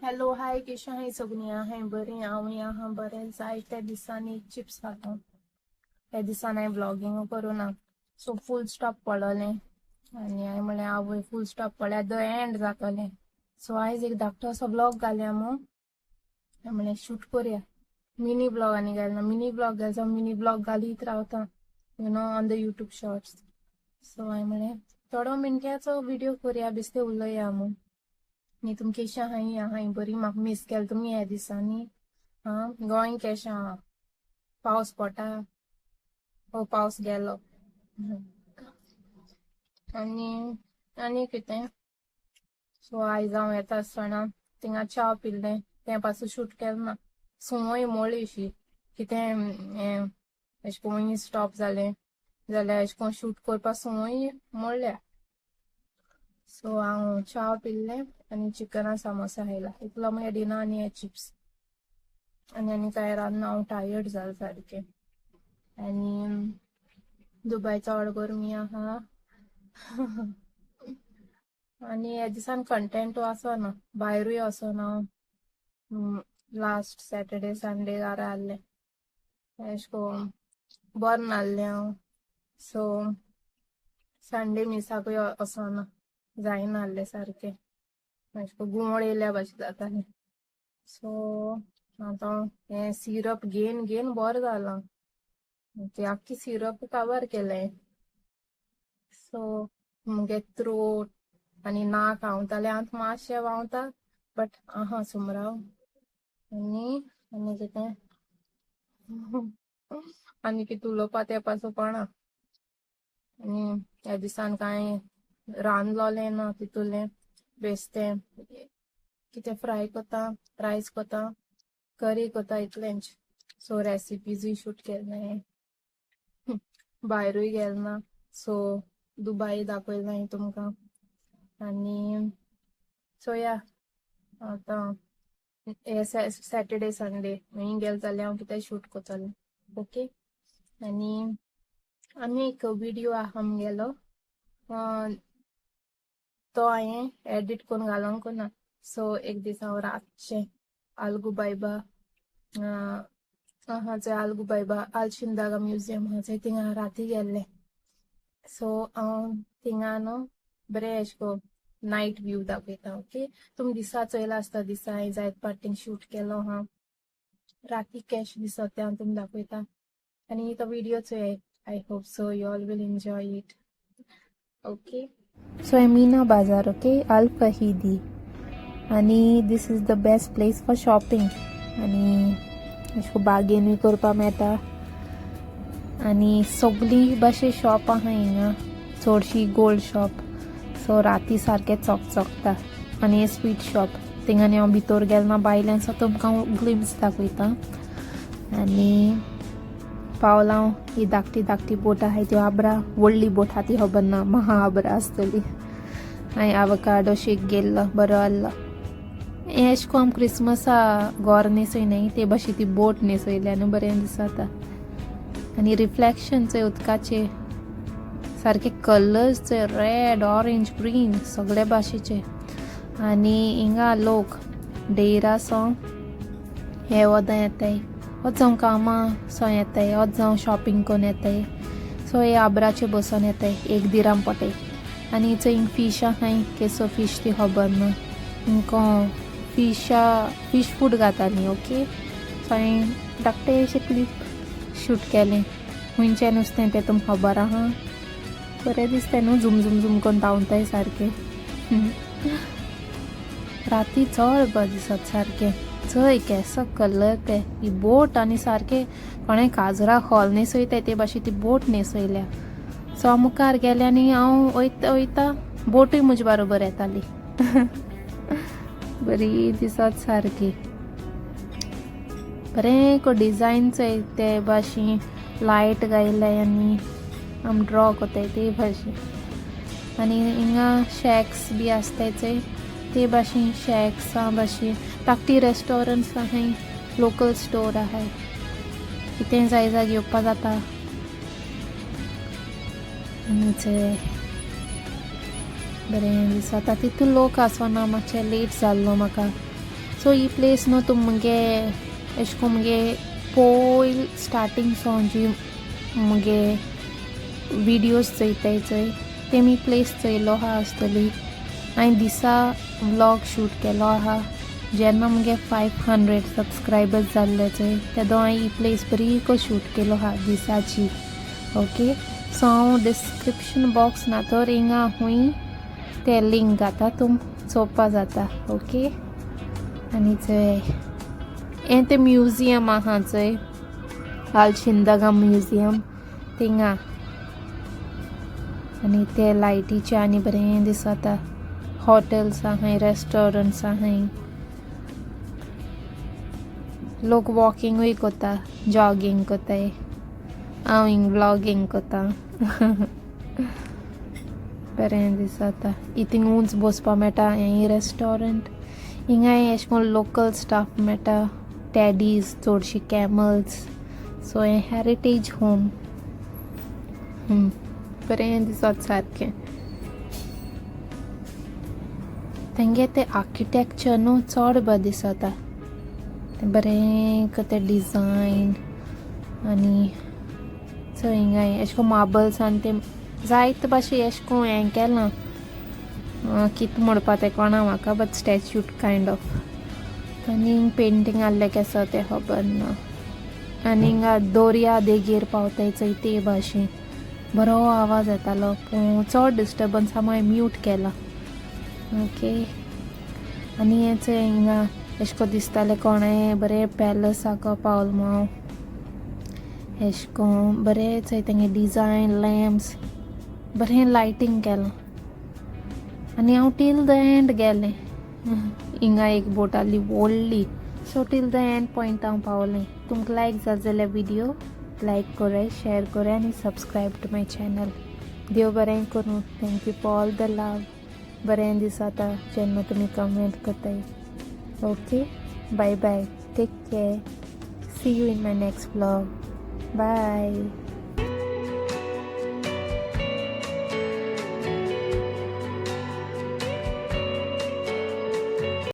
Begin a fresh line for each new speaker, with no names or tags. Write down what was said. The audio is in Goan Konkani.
हॅलो हाय, केशें आहाय सगळीं? आहाय बरीं? हांवूय आहा बरें. जायत्या दिसांनी चिप्स खाता. ह्या दिसान हांवें व्लॉगिंग करूं ना, सो फूल स्टॉप पडलें आनी हांवें म्हणलें, आवय, फूल स्टॉप पडल्यार the and जातलें. सो आयज एक धाकटो असो व्लॉग घालया मू. हांवें म्हणलें शूट करुया. मिनी व्लॉग आनी घालना. मिनी व्लॉग घाल, मिनी व्लॉग घालीत रावता on the YouTube Shorts. So हांवें म्हणलें थोडो मिनट्याचो व्हिडियो करुया, बेश्टे उलया मू. आनी तुमी केशें आहाय? आहाय बरी? म्हाका मीस केलें तुमी ह्या दिसांनी. आं, गोंय केशें आहा? पावस पडटा? हो, पावस गेलो. आनी आनी कितें? सो आयज हांव येता आसतना थिंगा च्या पिल्लें, तें पासून शूट केलें ना. सुंवय मोळी अशी कितें हें अशें करून स्टॉप जालें जाल्यार अशें करून शूट करपा सुंवय मोडल्या. सो हांव च्या पिल्लें आनी चिकना सामोसा खायला. इतलो मुगे डिनर आनी हे चिप्स. आनी आनी कांय रांदना, हांव टायर्ड जालें सारकें. आनी दुबय चड गरमी आहा आनी ह्या दिसान कंटेंट आसना, भायरूय वचना. लास्ट सॅटर्डे संडे घरा आहलें, अशें करून बरें नासलें हांव. सो संडे मिसाकूय वचना जायना आहलें सारकें, अशें करून घुंवळ येयल्या भाशेन जातालें. सो आतां हें सिरप घेवन घेवन बरें जालां. ती आख्खी सिरप काबार केलें. सो मुगे थ्रोट आनी नाक व्हांवतालें, आतां मातशें व्हांवता, बट आहा सुमराव. आनी आनी कितें? आनी कितें उलोवपा तें पासून कोणा. आनी ह्या दिसान कांय रांदलोलें ना तितूलें, बेश्टें कितें फ्राय करता, रायस करता, करी करता, इतलेंच. सो रेसिपीजूय शूट केले ना, भायरूय गेल ना, सो दुबाय दाखयलें ना तुमकां. आनी सो या, आतां हे सॅटर्डे संडे खंय गेले जाल्यार हांव कितें शूट करतलें. ओके, आनी आनी एक व्हिडियो आहा आमगेलो, तो हांवें एडिट करून घालूंक ना. सो एक दीस हांव रातचें आलगुबायबा आहा चोय, आलगुबायबा आल शिंदागा म्युजियम आहा चोय, थिंगा राती गेल्लें. सो हांव थिंगा न्हू बरें अशें करून नायट व्यू दाखयता. ओके, तुमी दिसा चोयला आसता, दिसा हांवें जायत पाटींग शूट केलो आहा. राती केश दिसता तें हांव तुमकां दाखयता आनी तो व्हिडियो चोय. I hope so you all will enjoy it. Okay, so Meena Bazaar, okay, Al Fahidi, आनी this is the best place for shopping. आनी अशें करून बार्गेनूय करपा मेळटा आनी सगळीं भाशे शॉप आहा हिंगा, चडशी गोल्ड शॉप. सो राती सारकें चकचकता. आनी स्वीट शॉप थिंगा हांव भितर गेल ना, भायल्यान सो तुमकां हांव ग्लिम्स दाखयता. आनी पावलां ही धाकटी धाकटी बोट आहाय त्यो आबरा, व्हडली बोट आहा ती खबर ना, महा आबरा आसतली. हांवें आवकाडो शेक गेल्लो, बरो आहलो. हें अशें करून क्रिसमसा गोर न्हेसय ते भाशेन ती बोट न्हेसयल्या न्हू, बरें दिसता. आनी रिफ्लेक्शन चोय उदकाचे, सारके कलर्स चोय, रेड, ऑरेंज, ग्रीन, सगळे भाशेचे. आनी हिंगा लोक डेरा सो हे वोदां येताय, वच जावं कामां सो येताय, वच जावं शॉपिंग करून येताय. सो हे आबराचे बसोन येताय, एक दिराम पडटाय. आनी चोय हिंग फीश आहाय, केसो फीश ती खबर ना. हिंका फिशा फीश फूड घातालीं. ओके, सो हांवें धाकटें अशें क्लिप शूट केलें. खुंयचें नुस्तें तें तुमकां खबर आहा. बरें दिसता न्हू, झूम झूम झूम करून धांवताय सारकें. राती चड बरें दिसत सारकें. चोय केसो कलर ते ही बोट आनी सारकें कोणें काजरा खोल न्हेसयताय ते भाशेन ती बोट न्हेसयल्या. सो हांव मुखार गेलें आनी हांव वयता वयता बोटूय म्हजे बरोबर येताली. बरी दिसत सारकी. बरें को डिजायन चोय, ते भाशेन लायट घायल्याय आनी आमी ड्रॉ कोताय ते भाशेन. आनी हिंगा शॅक्स बी आसताय चोय, ते भाशेन शॅक्स भाशेन धाकटी रेस्टॉरंट्स आहाय, लोकल स्टोर आहाय, कितें जाय जाय घेवपा जाता. आनी चोय बरें दिसता. तितून लोक आसना, मातशें लेट जाल्लो म्हाका. सो ही प्लेस न्हू तुम मुगे एशें कोन्न मुगे पोयल स्टार्टींग सावन जी मुगे विडियोज चोयताय चोय तेमी प्लेस चोयलो आहा आसतली. हांवें दिसा व्लॉग शूट केलो आहा जेन्ना मुगे 500 सबस्क्रायबर्स जाल्ले चोय तेदो हांवें ही प्लेस बरी को शूट केलो आहा दिसाची. ओके, सो हांव डिस्क्रिप्शन बॉक्स ना तर हिंगा हुंय ते लिंक घाता, तुम चोवपा जाता. ओके, आनी चोय हें तें म्युजियम आहा चोय, आल शिंदगा म्युजियम थिंगा. आनी ते लायटीचे आनी बरें दिसता. हॉटेल्स आहाय, रेस्टॉरंट्स आहाय, लोक वॉकिंगूय कोता, जॉगींग कोताय. हांव हिंग व्लॉगींग कोता. बरें दिसता. थिंग उंच बसपा मेळटा. हेंय रेस्टॉरंट. हिंगाय एशें कोन्न लोकल स्टाफ मेळटा, टॅडीज, चडशी कॅमल्स. सो हें हॅरिटेज होम. बरें दिसत सारकें. तेंगे तें आर्किटेक्चर न्हू चड बरें दिसता. तें बरें तें डिजायन. आनी चोय हिंगाय एशें कोन्न मार्बल्सान तें जायते भाशेन एशें कोन्न हें केलां. कितें म्हणपा तें कोणा म्हाका, बट स्टॅच्यूट कायंड ऑफ. आनी पेंटींग आहलें केसो तें खबर ना. आनी हिंगा दर्या देगेर पावताय चोय ते भाशेन बरो आवाज येतालो, पूण चड डिस्टर्बन्स आहा, हांवें म्यूट केला. ओके, आनी हें चोय हिंगा एशें कोन्न दिसतालें कोणें बरें पॅलसाक पावल म्हूण. हांव एशें कोन्न बरें चोय तेंगे डिजायन, लॅम्प्स, बरें लायटींग केलां. आनी हांव टील the and गेलें. हिंगा एक बोट आहली व्हडली. So till the end point हांव पावलें. तुमकां लायक जालें जाल्यार विडियो लायक कराय, शेअर कराय आनी सबस्क्रायब टू my channel. देव बरें करूं. Thank you for all the love. बरें दिसता जेन्ना तुमी कमेंट करताय. Okay, bye bye, take care, see you in my next vlog. Bye.